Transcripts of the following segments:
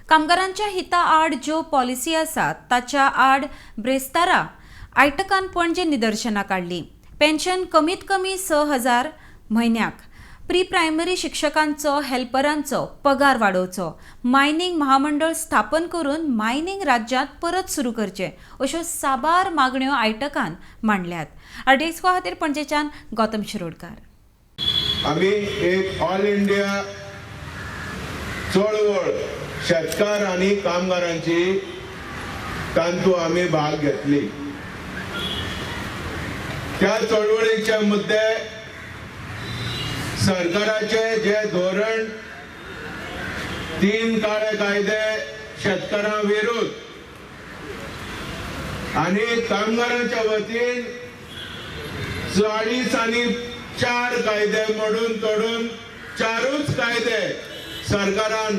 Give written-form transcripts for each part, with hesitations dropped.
कामगारांच्या हिता आड ज्यो पॉलिसी आसात ताच्या आड ब्रेस्तारा आयटकान पणजे निदर्शनां काडलीं. पेन्शन कमीत कमी 6,000 म्हयन्याक, प्री प्रायमरी शिक्षकांचो, हेल्परांचो पगार वाडोवचो, मायनींग महामंडळ स्थापन करून मायनींग राज्यांत परत सुरू करचें, अश्यो साबार मागण्यो आयटकान मांडल्यात. आरटीएक्स खातीर पणजेच्यान गौतम शिरोडकार. आमी एक ऑल इंडिया चळवळ शेतकार आनी कामगारांची, तांतू आमी भाग घेतली. त्या चळवळीचे मुद्दे, सरकाराचे जे धोरण, 3 काळे कायदे शेतकारां विरुद्ध आनी कामगारांच्या वतीन 40 आनी 4 कायदे मोडून तोडून 4च कायदे सरकारान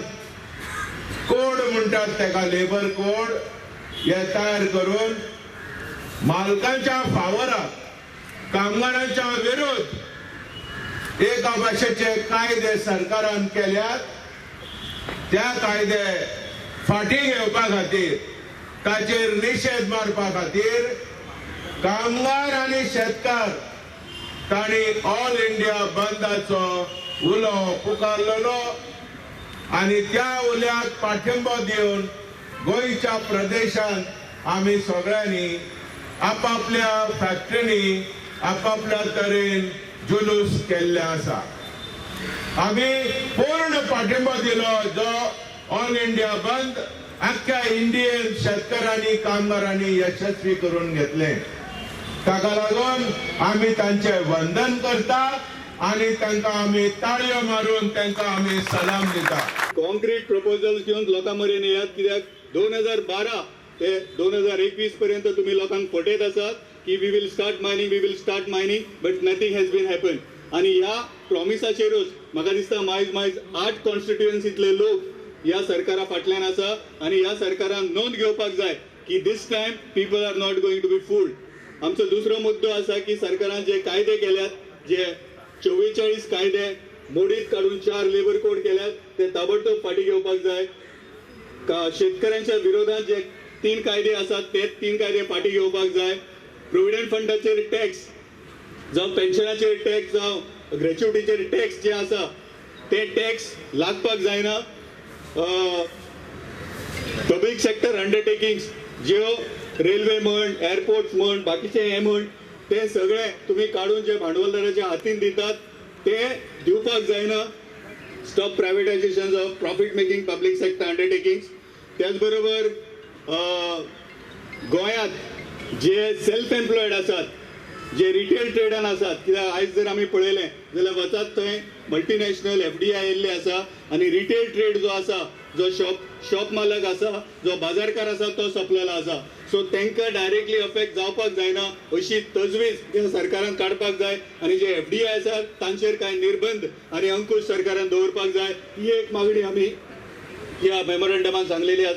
कोड म्हणटात तेका, लेबर कोड हे तयार करून मालकांच्या फावराक कामगारांच्या विरुद्ध एका भाशेचे कायदे सरकारान केल्यात. त्या कायदे फाटीं घेवपा खातीर, ताचेर निशेध मारपा खातीर कामगार आनी शेतकार तांणी ऑल इंडिया बंदाचो उलो पुकारलेलो आनी त्या उल्याक पाठिंबो दिवन गोंयच्या प्रदेशांत आमी सगळ्यांनी आपापल्या फॅक्टरींनी आपापल्या तरेन जुलूस केल्ले आसा. आमी पूर्ण पाठिंबो दिलो जो ऑल इंडिया बंद आख्ख्या इंडियन शेतकारांनी, कामगारांनी यशस्वी करून घेतले. ताका लागून आमी तांचे वंदन करता आनी तांकां आमी ताळयो मारून तांकां आमी सलाम दिता. कॉन्क्रीट प्रपोजल्स घेवन लोकां मेरेन येयात, कित्याक 2012 ते 2021 पर्यंत तुमी लोकांक फटयत आसात की we will start mining, we will start mining, but nothing has been happen. आनी ह्या प्रॉमिसाचेरूच म्हाका दिसता मायज मायज 8 कॉन्स्टिट्युएन्सींतले लोक ह्या सरकारा फाटल्यान आसा आनी ह्या सरकारान नोंद घेवपाक जाय की this time people are not going to be fooled. आमचो दुसरो मुद्दो आसा की सरकारान जे कायदे केल्यात, जे 44 कायदे मोडीत काडून 4 लेबर कोड केल्यात, ते ताबडतोब फाटीं घेवपाक जाय. शेतकऱ्यांच्या विरोधात जे 3 कायदे आसात ते 3 कायदे फाटीं घेवपाक जाय. प्रोविडंट फंडाचेर टॅक्स जावं, पेन्शनाचेर टॅक्स जावं, ग्रॅच्युटीचेर टॅक्स जे आसा ते टॅक्स लागपाक जायना. पब्लीक सेक्टर अंडरटेकिंग्स ज्यो रेल्वे म्हण, एअरपोर्ट्स म्हण, बाकीचे हे म्हण, ते सगळे तुमी काडून जे भांडवलदाराच्या हातीन दितात ते दिवपाक जायना. Stop privatisation of profit making public sector undertakings. त्याच बरोबर गोंयांत जे सेल्फ एम्प्लॉयड आसात, जे रिटेल ट्रेडान आसात, कित्याक आयज जर आमी पळयलें जाल्यार वचात थंय मल्टीनॅशनल एफडीआय येयल्ले आसा आनी रिटेल ट्रेड जो आसा, जो शॉप मालक आसा, जो बाजारकार आसा, तो सोंपलेलो आसा. सो तांकां डायरेक्टली अफेक्ट जावपाक जायना अशी तजवीज ह्या सरकारान काडपाक जाय आनी जे एफडीआय आसात तांचेर कांय निर्बंध आनी अंकुश सरकारान दवरपाक जाय, ही एक मागणी आमी ह्या मेमोरंडमान सांगलेली आसा.